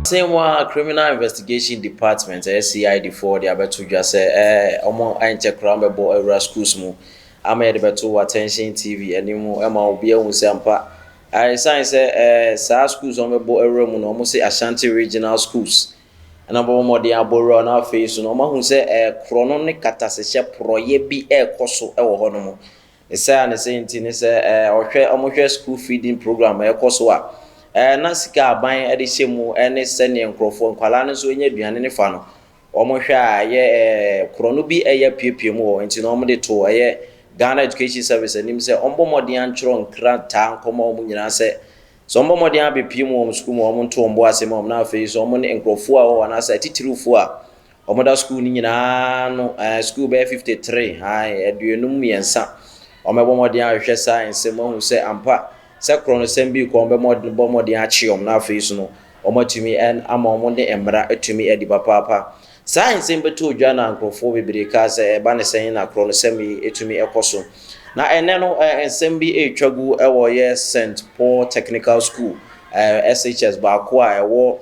Same a Criminal Investigation Department, ɛyɛ CID foɔ, de abɛto dwa sɛ ɔmo ankyɛ koraa ɔmo bɛbɔ awura schools mu ama yɛde bɛto Attention TV anim ɛma obi ahu sɛ ampa ɛsan sɛ saa schools a ɔmo bɛbɔ awura mu no, ɔmo sɛ Ashanti Regional schools ɛna bɔ mmɔden abɔ awura. Na afei so no, ɔmo ahu sɛ korɔno ne katasehyɛ porɔyɛ bi ɛɛkɔ so ɛwɔ hɔnom. Ne sɛ a ne sɛ nti ne sɛ ɔhwɛ ɔmo hwɛ school feeding program ɛkɔ so a, na sika aban ɛde hyɛ mu ɛne sɛnea nkurɔfoɔ nkwadaa no nso nya aduane ne fa no, wɔn hwɛ a ɛyɛ korɔno bi ɛyɛ piepie mu wɔ. Nti na wɔn de to ɛyɛ Ghana Education Service anim sɛ wɔn bɔ mmɔden antwerɛ nkrataa nkɔmɔ wɔn nyinaa sɛ wɔn bɔ mmɔden abɛpie mu wɔn sukuu mu, wɔn nto wɔn bo ase ma wɔn. Na afei so wɔn ne nkurɔfoɔ a wɔwɔ anaasɛ atitirifoɔ a wɔn da sukuu no nyinaa no, sukuu bɛyɛ 53 53, wɔn bɛbɔ mmɔden ahwehwɛ saa nsɛm ahu sɛ ampa sɛ korɔnosɛm bi kɔ, wɔn bɛbɔ mmɔden akye wɔn. Na afei so no, wɔn atumi ama wɔn de mmara atumi adi papaapa. Saa nsɛm bɛtɔ dwa na nkurɔfoɔ bebree kaa sɛ ɛba ne sɛn na korɔnosɛm yi etumi ɛkɔ so. Na ɛnɛ no, nsɛm bi retwa gu ɛwɔ yɛ St Paul Technical School, SHS baako a ɛwɔ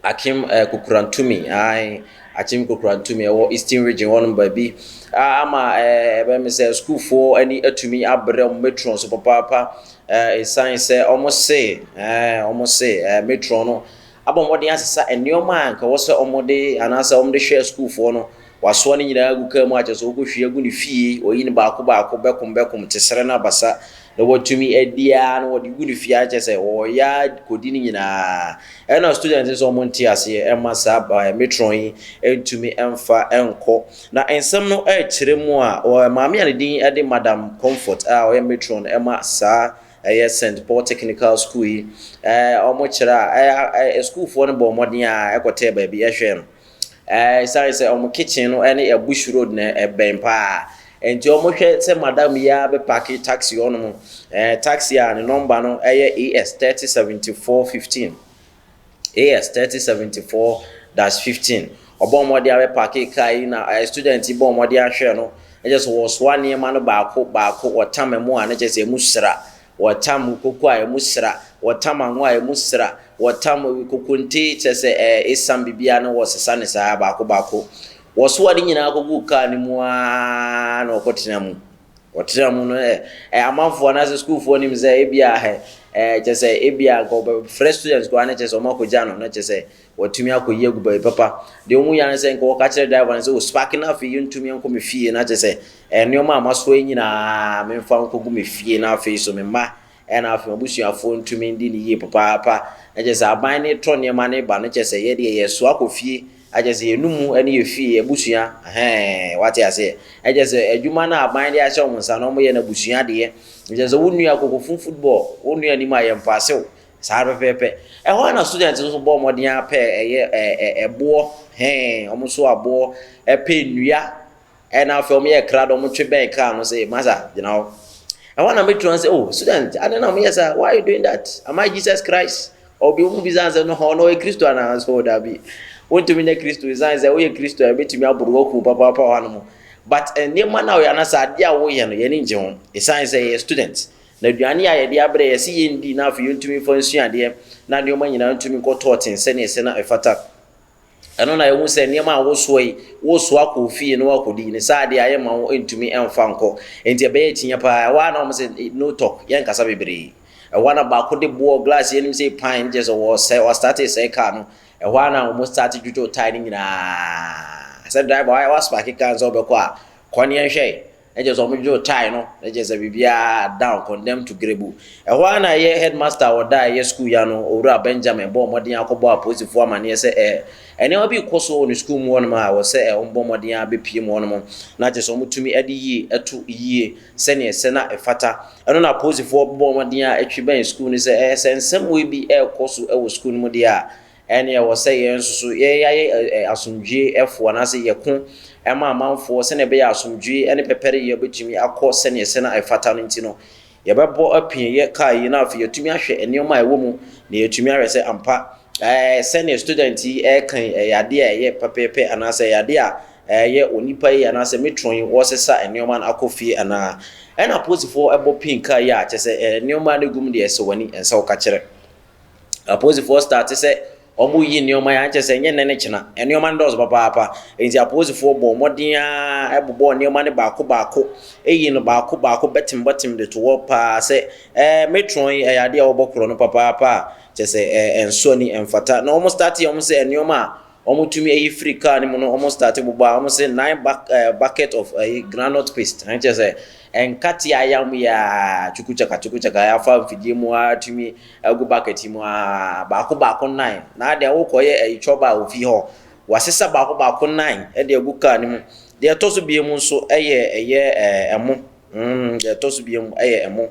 Akim Kukurantumi, ae, Akim Kukurantumi, ɛwɔ Eastern Region hɔnom baabi, ama ɛbɛn mi sɛ sukuufoɔ ani atumi abrɛ wɔn matron so papaapa, ɛsan sɛ wɔn se matron no abɔ mmɔden asesa nneɛma a nka wɔ sɛ wɔn de anaasɛ wɔn de hwɛ sukuufoɔ no. Wasoa no nyinaa agu kaa mu akyɛ sɛ wɔkɔhwie agu ne fie. Ɔyi no baako baako, bɛkom bɛkom te srɛ no abasa na wɔatumi adi ara na wɔde gu ne fie akyɛ sɛ wɔyɛ kɔdi no nyinaa. Ɛna student nso wɔn nte aseɛ ɛma saa matron yi ntumi mfa nkɔ. Na nsɛm no ɛrekyerɛ mu a, maame a ne din de Madam Comfort a ɔyɛ matron ɛma saa ɛyɛ St Paul Technical School yi, wɔn kyerɛ a ɛɛ sukuufoɔ no bɔ mmɔden a ɛkɔtɛɛ baabi ɛhwɛ no, ɛsan sɛ wɔn kitchen no ɛne Bush Road na ɛbɛn paa. Nti wɔn hwɛ sɛ madam yi a bɛpark taxi hɔnom, taxi a ne number no ɛyɛ AS 307415, AS 3074-15. Ɔbɔ mmɔden a bɛpark kaa yi na student yi bɔ mmɔden ahwɛ no, ɛkyɛ sɛ wɔsoa nneɛma no baako baako. Wɔtam mu a, ne kyerɛ sɛ emu sra. Wɔtam koko a, emu sra. Wɔtam anwa a, emu sra. Wɔtam kokonte, kyerɛ sɛ esam biribiara no, wɔsesa ne saa baako baako. Wɔsoa ne nyinaa kɔgu kaa no mu aa na wɔkɔtena mu. Wɔtena mu no, ɛ ɛ amanfoɔ anaasɛ sukuufoɔ nim sɛ ebia ɛ kyerɛ sɛ ebia nka wɔbɛfrɛ students koraa ne kyerɛ sɛ wɔn akɔgya no, na kyerɛ sɛ wɔtumi akɔyi agu baabi papa deɛ. Wɔn yɛ no sɛ nka wɔka kyerɛ driver no sɛ o spark na afei yɛntumi nkɔ me fie, na kyerɛ sɛ nneɛma a masoa yi nyinaa memfa nkɔgu me fie, na afei so me mma ɛna afei abusuafoɔ ntumi ndi ne yie papaapa. Na kyerɛ sɛ aban ne tɔ nneɛma ne ba no, kyerɛ sɛ yɛdeɛ yɛsoa akɔ fie, akyerɛ sɛ yɛnum ne yɛ fie abusua ɛhɛn. Wate aseɛ? Ɛkyerɛ sɛ adwuma no a aban de ahyɛ wɔn nsa no, wɔyɛ no abusua deɛ. Kyerɛ sɛ wo nua kokofun football, wo nua anim a yɛmfa saa pɛpɛɛpɛ. Ɛhɔ na student nso bɔ mmɔden apɛ ɛyɛ ɛɛ ɛboɔ hɛn, wɔn nso aboɔ, ɛpɛ nnua, ɛna afei wɔn yɛ krado. Wɔn twe bɛn kaa no sɛ, "Masa, gyina hɔ." Ɛhɔ na matron sɛ, "Oh, student, ade na wɔn yɛ saa? Why are you doing that? Am I Jesus Christ?" Ɔbi wɔn bisa sɛ no hɔ na ɔyɛ Kristo anaa? So dabi, wɔntumi nyɛ Kristo, esan sɛ woyɛ Kristo a, ebetumi aboro wɔkum papaapa wɔ hanom. But nneɛma na ɔyɛ anasa adeɛ a wɔyɛ no, yɛn ani ngye ho, esan sɛ yɛyɛ student na aduane a yɛde abrɛ yɛsi yɛn di, na afei yɛntumi fa nsua adeɛ na nneɛma nyinaa ntumi nkɔ tɔɔten sɛnea ɛsɛ na ɛfata. Ɛno na ɛhu sɛ nneɛma a wosoa yi, wosoa kɔ fie na wakɔdi ne saa adeɛ a yɛma wo ntumi mfa nkɔ. Nti ɛbɛyɛ kyinya paa. Ɛhɔ a na wɔn sɛ, "No talk, yɛnkasa bebree." Ɛhɔ a na baako de boɔ glass yɛnim sɛ pan kyerɛ sɛ wɔsɛ wɔstart sɛ kaa no. Ɛhɔ a na wɔn start dwodwo tyre no nyinaa sɛ driver waspark kaa sɛ ɔbɛkɔ a, kɔ ne yɛnhwɛ. Ɛkyɛ sɛ ɔmo dwo tyre no, ɛkyɛ sɛ biribiara down, condemn to grebu. Ɛhɔ a na ɛyɛ headmaster a ɔda ɛyɛ school ya no, Owura Benjamin, bɔ ɔmɔden akɔbɔ apolisifoɔ amaneɛ sɛ nneɛma bi kɔ so wɔ ne school mu hɔnom a wɔ sɛ ɔmo bɔ ɔmɔden abɛpie mu hɔnom, na kyerɛ sɛ ɔmo tumi ɛde yie ɛto yie sɛnea ɛsɛ na ɛfata. Ɛno na apolisifoɔ bɔ ɔmɔden a ɛtwi bɛn school no sɛ sɛ nsɛm wei bi ɛrekɔ so ɛwɔ school no mu deɛ a, ɛne ɛwɔ sɛ yɛn nso so yɛyɛ asomdwie ɛfo anaasɛ yɛko ɛma amanfoɔ sɛnea ɛbɛyɛ asomdwie ɛne pɛpɛrɛ yɛ bɛtumi akɔ sɛnea ɛsɛ na ɛfata no. Nti no yɛbɛbɔ apue yɛ kaa yi na afei yɛtumi ahwɛ nneɛma a ɛwɔ mu, na yɛtumi ahwɛ sɛ ampa sɛnea student yi ɛɛkan ɛyɛ adeɛ a ɛyɛ pɛpɛɛpɛ anaasɛ ɛyɛ adeɛ a ɛyɛ onipa yi anaasɛ matron yi wɔsesa nneɛma no akɔ fie anaa. Ɛna apolisifoɔ ɛbɔ pin kaa yi a, kyerɛ sɛ nneɛma no egu mu deɛ, ɛsɛ w'ani ɛnsɛ wɔka kyerɛ. Apolisifoɔ start sɛ Wɔreyi nneɛma yi a, kyerɛ sɛ ɛnyɛ nnɛ ne kyena. Nneɛma no dɔɔso papaapa. Enti apolisifoɔ bɔɔ mmɔden ara bobɔɔ nneɛma no baako baako, yii no baako baako bɛtem bɛtem de to hɔ paa sɛ ɛɛ metron yi ɛyɛ adeɛ a wɔbɔ korɔ no papaapa a kyerɛ sɛ ɛɛ ɛnsɔ ani, ɛmfata. Na wɔn starte wɔn sɛ nneɛma a wɔtumi ayi firi kaa no mu no wɔn starte bobɔ a wɔn sɛ nine buck, ɛɛ bucket of ɛyi groundnut paste. Ɛno kyerɛ sɛ nkate a ayam yɛ a chukuchaka chukuchaka afa mfidie mu ara tumi agu bucket mu aa baako baako nnan na adeɛ wokɔyɛ ayi chɔba a ofi hɔ wasesa baako baako nnan de agu car no mu. Deɛ ɛtɔ so biem nso ɛyɛ ɛyɛ ɛɛ ɛmo deɛ ɛtɔ so biem ɛyɛ ɛmo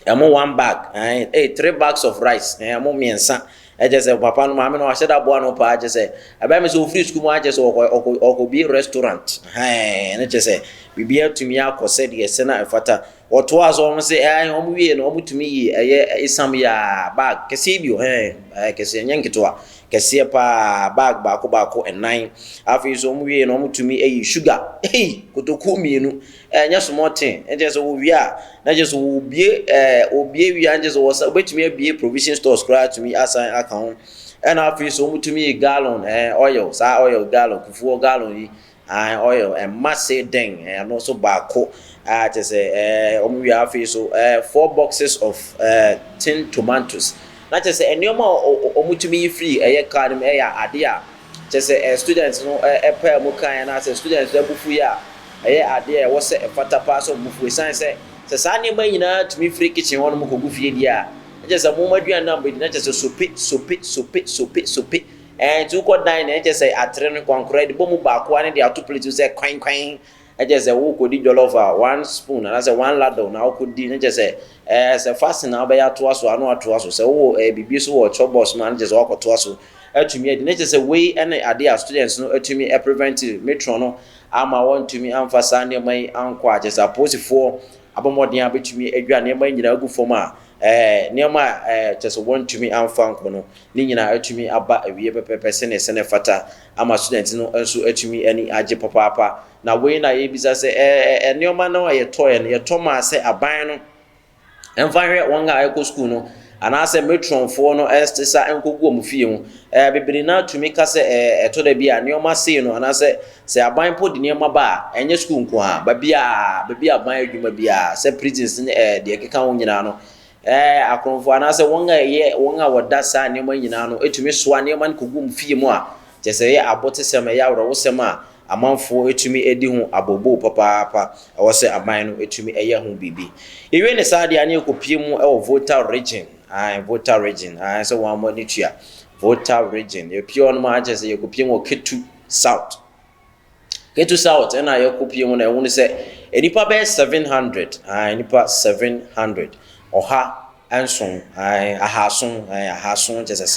ɛmo one bag ɛɛ eh three bags of rice ɛɛ ɛmo mmiɛnsa ɛkyɛ sɛ papa no maame no wahyɛ da boa no paa kyɛ sɛ ɛbɛn mi sɛ ofiri sukuu mu akyɛ sɛ ɔkɔ ɔkɔ ɔkɔ bie restaurant ɛɛ ne kyɛ sɛ biribi atumi akɔ sɛdeɛ ɛsɛ na ɛfata. Wɔtoaa so wɔn se ɛɛ wɔn wie no wɔn tumi yi ɛyɛ esam yi aa bag kɛseɛ bi o ɛɛ ɛɛ kɛseɛ nyɛ nketewa kɛseɛ paa bag baako baako ɛnan afei nso wɔn wie no wɔn tumi yi sugar ei kotokuo mmienu ɛɛ nyɛ small thing ɛkyɛ sɛ wɔwie a na kyɛ sɛ wɔbie ɛɛ wɔbie wie a kyɛ sɛ wɔsa wɔbɛtumi abie provision stores koraa tumi asan aka ho ɛna afei nso wɔn tumi yi gallon ɛɛ oil saa oil gallon kufuo gallon yi Ae oil ɛma se dɛn ɛno nso baako a kyerɛ sɛ ɛɛ wɔn wie afei so ɛɛ four boxes of ɛɛ tin tomatoes na kyerɛ sɛ nneɛma a wɔn tumi yi firi ɛyɛ car no mu ɛyɛ adeɛ a kyerɛ sɛ ɛɛ students no ɛpɛ mu kan anaasɛ students no abufu yɛ a ɛyɛ adeɛ a ɛwɔ sɛ ɛfata paa sɛ wɔn bufu esan sɛ sɛ saa nneɛma nyinaa tumi firi kitchen hɔ nom kɔgu fie deɛ a na kyerɛ sɛ mo aduane no a mo bɛdi na kyerɛ sɛ sope sope sope sope sope. Ɛɛ nti wokɔ dan na ɛkyɛ sɛ atere no kwankora de bɔ mu baako ara ne de ato plate so sɛ kwan kwan. Ɛkyɛ sɛ wokɔdi jollof a one spoon anaasɛ one ladle na wokɔdi ne kyɛ sɛ ɛɛ sɛ fasting na wobɛyɛ atoa so ano atoa so sɛ wowɔ ɛɛ biribi so wɔ chop box mu a ne kyɛ sɛ woakɔtoa so atumi adi ne kyɛ sɛ wei ne adeɛ a students no atumi prevent matron no ama wɔntumi amfa saa nneɛma yi ankɔ a kyɛ sɛ apolisifoɔ abɔ mmɔden a bɛtumi adwa nneɛma nyinaa agu fam a ɛɛ nneɛma a ɛɛ kyɛ sɛ wɔntumi amfa ankɔ no ne nyinaa atumi aba awie pɛpɛɛpɛ sɛnea ɛsɛ na ɛfata ama student no nso atumi ani agye papaapa. Na wei na yɛbisa sɛ ɛɛ nneɛma no a yɛtɔeɛ no, yɛtɔ maa sɛ aban no mfa nhwɛ wɔn a ɛkɔ sukuu no anaasɛ matronfoɔ no ɛsesa nkɔgu wɔn fie ho. Ɛɛ bebree no atumi ka sɛ ɛɛ ɛtɔ da bi a nneɛma sei no anaasɛ sɛ aban mpo de nneɛma ba a ɛnyɛ sukuu nko ara, baabi a baabi a aban adwuma biara sɛ prisons ne ɛɛ deɛ ɛkeka ho nyinaa no Ɛɛ, akorɔmfoɔ anaasɛ wɔn a ɛyɛ wɔn a wɔda saa nneɛma nyinaa no tumi soa nneɛma no kɔgu wɔn fie mu a, kyerɛ sɛ ɛyɛ abotesɛm, ɛyɛ awerɛhosɛm a amanfoɔ tumi di ho abooboo papaapa. Ɛwɔ sɛ aban no tumi yɛ ho biribi. Yɛwie ne saa deɛ a, na yɛkɔpue mu wɔ Volta Region. Ae, Volta Region. Ae, sɛ wɔn ani tua. Volta Region. Yɛpue hɔ nom a, kyerɛ sɛ yɛkɔpue mu wɔ Ketu South. Ketu South na yɛkɔpie mu na ɛhunu sɛ nnipa bɛyɛ 700, ae, nnipa 700, ɔha nson, ae, ahaason, ae, ahaason, kyerɛ sɛ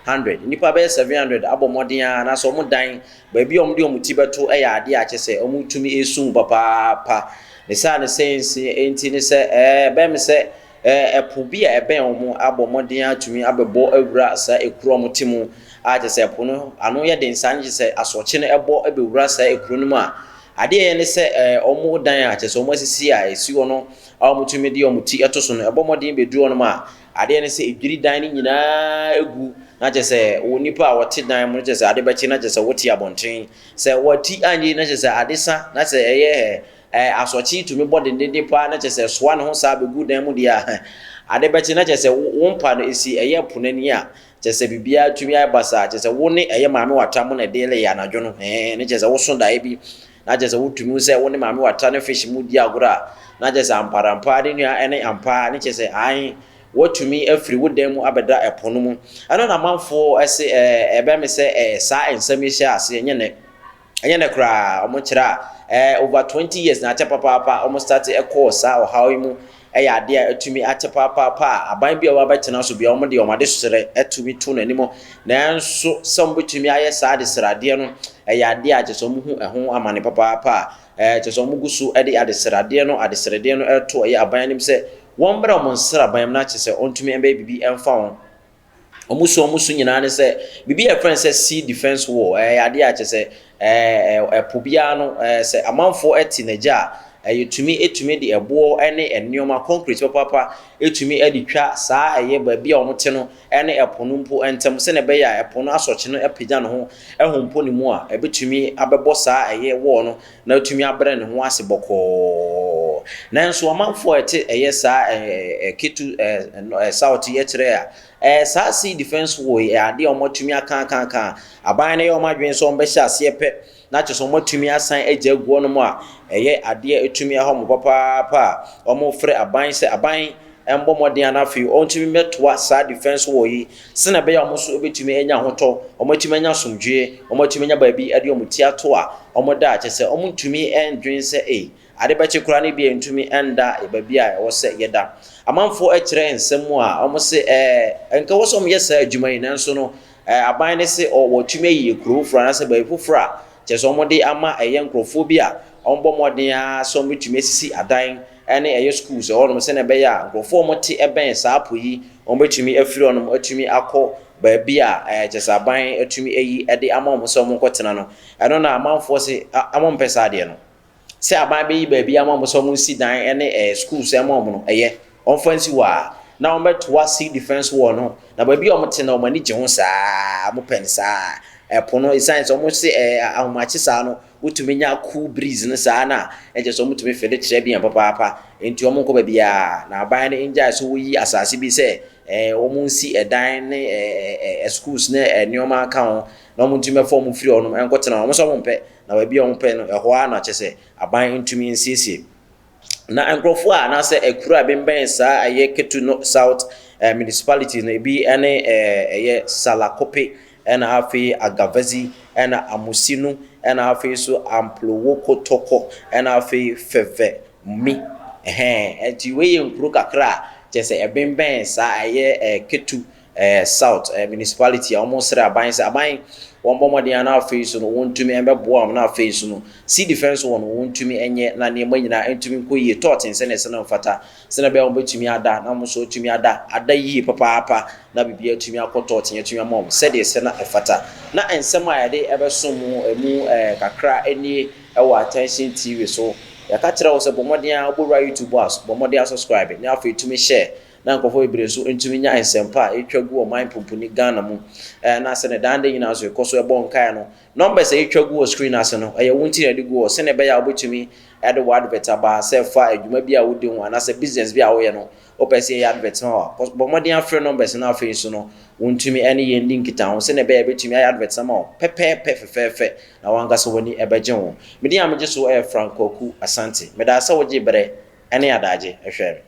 700, nnipa bɛyɛ 700 abɔ mmɔden ara anaasɛ wɔn dan, baabi a wɔde wɔn ti bɛto yɛ adeɛ a kyerɛ sɛ wɔtumi esu mu papaapa. Ne saa ne sɛ nti ne sɛ ɛɛ bɛn me sɛ Ɛpo bi a ɛbɛn wɔn abɔ mmɔden atumi abɛbɔ awura saa ekuro a wɔte mu a kyerɛ sɛ ɛpo no ano yɛ den saa no kyerɛ sɛ asorɔkye no ɛbɔ bɛwura saa ekuro no mu a, adeɛ a ɛyɛ ne sɛ wɔn dan a kyerɛ sɛ wɔn asisi a ɛsi hɔ no a wɔtumi de wɔn ti to so no ɛbɔ mmɔden bɛduru hɔnom a, adeɛ ne sɛ ɛdwiri dan no nyinaa gu na kyerɛ sɛ wɔn nipa a wɔte dan mu no kyerɛ sɛ ade bɛkye na kyerɛ sɛ wote abɔnten sɛ wɔati anyɛ yi na kyerɛ sɛ ade sa na sɛ ɛyɛ Ɛɛ, asorɔkye yi tumi bɔ dendeenden paa na kyerɛ sɛ ɛsoa ne ho saa bɛgu dan mu deɛ a, ade bɛkye na kyerɛ sɛ wo mpa no ɛsi ɛyɛ po no ani a, kyerɛ sɛ biribiara tumi ayɛ basaa, kyerɛ sɛ wo ne ɛyɛ Maame Wata mo na ɛde reyɛ anadwo no, ɛɛ, ne kyerɛ sɛ woso daeɛ bi na kyerɛ sɛ wotumi hu sɛ wo ne Maame Wata ne fish mu di agorɔ a, na kyerɛ sɛ amparampa ne nua ɛne ampa ne kyerɛ sɛ ae woatumi afiri wo dan mu abɛda ɛpo no mu. Ɛno na amanfoɔ ɛse ɛɛ, ɛbɛn me sɛ ɛɛ saa nsɛm yi hyɛ aseɛ nyɛ nnɛ. Ɛnyɛ nɛ koraa, wɔn kyerɛ a ɛɛ over 20 years na akyɛ papaapa wɔn start ɛkɔɔ saa ɔhaw yi mu ɛyɛ adeɛ a ɛtumi akyɛ papaapa a aban bi a wɔabɛtena so bia wɔn de wɔn adesrɛ ɛtumi to n'anim nanso sɛ wɔn bɛtumi ayɛ saa adesrɛadeɛ no ɛyɛ adeɛ a kyerɛ sɛ wɔn hu ɛho amane papaapa a ɛɛ kyerɛ sɛ wɔn gu so ɛde adesrɛadeɛ no adesrɛdeɛ no ɛto ɛyɛ aban anim sɛ wɔn mmerɛ wɔn nsraban mu na kyerɛ sɛ wɔntumi ɛbɛyɛ biribi ɛmfa wɔn Wɔn su a wɔsu nyinaa ne sɛ biribi a yɛfrɛ no sɛ sea defence wall, ɛyɛ adeɛ a kyerɛ sɛ ɛɛ ɛpo biara no ɛɛ sɛ amanfoɔ te n'agya a Yɛtumi tumi de ɛboɔ ne nneɛma, concrete papaapa, tumi de twa saa ɛyɛ baabi a wɔte no ne ɛpo no mpo ntam sɛdeɛ ɛbɛyɛ a ɛpo no asɔkye no apagya ne ho ahu mpo ne mu a, ɛbɛtumi abɛbɔ saa ɛyɛ wall no na atumi abrɛ ne ho ase bɔkɔɔ. Nanso amanfoɔ a ɛte ɛyɛ saa Ketu South yi kyerɛ a, saa sea defence wall yi ɛyɛ adeɛ a wɔatumi aka aka aka. Aban no yɛ wɔn adwene sɛ wɔbɛhyɛ aseɛ pɛ na kyerɛ sɛ wɔatumi asan agya agu hɔnom a ɛyɛ adeɛ a ɛtumi aha wɔn papaapa a wɔfrɛ aban sɛ aban mmɔ mmɔden a na afei wɔntumi mmɛtoa saa defense wall yi sɛnea ɛbɛyɛ a wɔn nso bɛtumi anya ahotɔ, wɔatumi anya asomdwoeɛ, wɔatumi anya baabi de wɔn ti ato a wɔda a kyerɛ sɛ wɔntumi ndwen sɛ ei ade bɛkye koraa no bi a ntumi nda baabi a ɛwɔ sɛ yɛda. Amanfoɔ kyerɛ nsɛm mu a wɔn se ɛɛ nka wɔ sɛ wɔyɛ saa adwuma yi nanso no Aban no se wɔatumi ayi kuro foforɔ anaasɛ baabi foforɔ a kyerɛ sɛ wɔde ama ɛyɛ nkorɔfoɔ bi a wɔbɔ mmɔden ara sɛ wɔbɛtumi asisi adan ne ɛyɛ schools ɛwɔ hɔnom sɛdeɛ ɛbɛyɛ a nkorɔfoɔ a wɔte bɛn saa po yi wɔbɛtumi afiri hɔnom atumi akɔ baabi a kyerɛ sɛ aban atumi ayi de ama wɔn sɛ wɔnkɔtena no. Ɛno na amanfoɔ se wɔmpɛ saa adeɛ no. Sɛ aban bɛyi baabi ama wɔn sɛ wɔnsi dan ne schools ma wɔn no, ɛyɛ. Wɔmfa nsi hɔ ara, na wɔmmɛtoa sea defence wall no, na baabi a wɔte no, wɔn ani gye ho saa, wɔpɛ no saa. Ɛpo no, ɛsiane sɛ wɔse ahomakye saa no, wotumi nya cool breeze no saa no a, ɛkyerɛ sɛ wɔtumi fele kyerɛ bi papaapa. Enti wɔnkɔ baabiara, na aban no ngyae sɛ wɔyi asase bi sɛ wɔnsi ɛdan ne schools ne nneɛma ka ho, na wɔntumi mmɛfa wɔn mfiri hɔnom nkɔtena hɔ. Wɔn nso wɔmpɛ. Na baabi a wɔpɛ no, ɛhɔ ara na kyerɛ sɛ aban ntumi nsiesie. Na nkurɔfoɔ a anaasɛ akuro a ɛbɛnbɛn saa ɛyɛ Ketu no South eh, municipality no ebi ne eh, ɛyɛ Salakope ɛna afei Agavazi ɛna Amusinu ɛna afei so Amplowokotoko ɛna afei Fɛvɛmi ɛhɛn ɛnti wei yɛ nkuro kakra a kyerɛ sɛ ɛbɛnbɛn saa ɛyɛ eh, Ketu South municipality a wɔsrɛ aban sɛ aban wɔn bɔ mmɔden a na afei so no wɔntumi mbɛboa wɔn na afei so no sea defence wɔn wɔntumi nyɛ na nneɛma nyinaa ntumi nkɔ yie tɔɔten sɛnea ɛsɛ na mfata sɛnea ɛbɛyɛ wɔn bɛtumi ada na wɔn nso atumi ada ada yie papaapa na biribi atumi akɔ tɔɔten atumi ama wɔn sɛdeɛ ɛsɛ na ɛfata. Na nsɛm a yɛde ɛbɛso mu emu kakra nie ɛwɔ Attention TV so. Yɛka kyerɛ wo sɛ bɔ mmɔden a wobɛwura YouTube a bɔ mmɔden a subscribe na afei tumi share na nkurɔfoɔ bebree nso ntumi nya nsɛmpa a ɛtwa gu ɔman pumpuni Ghana mu. Ɛɛ na sɛ ne dan de nyinaa nso ɛkɔ so ɛbɔ nkaeɛ no, numbers a ɛtwa gu wɔ screen ase no, ɛyɛ wo nti na ɛde gu hɔ sɛnea ɛbɛyɛ a wobɛtumi ɛde wɔ advert aba sɛ fa adwuma bi a wodi ho anaasɛ business bi a woyɛ no, wopɛ sɛ yɛyɛ advert ma wo a, bɔ mmɔden afrɛ numbers no afei nso no, wontumi ɛne yɛn di nkitaho sɛnea ɛbɛyɛ a yɛbɛtumi ayɛ advert ama wo pɛpɛɛpɛ fɛfɛɛfɛ na wankasa w'ani ɛbɛgye ho. Me din a megye so ɛyɛ Frank Kwaku Asante. Medaa sɛ wogye berɛ ɛne adagye ɛhwɛ me.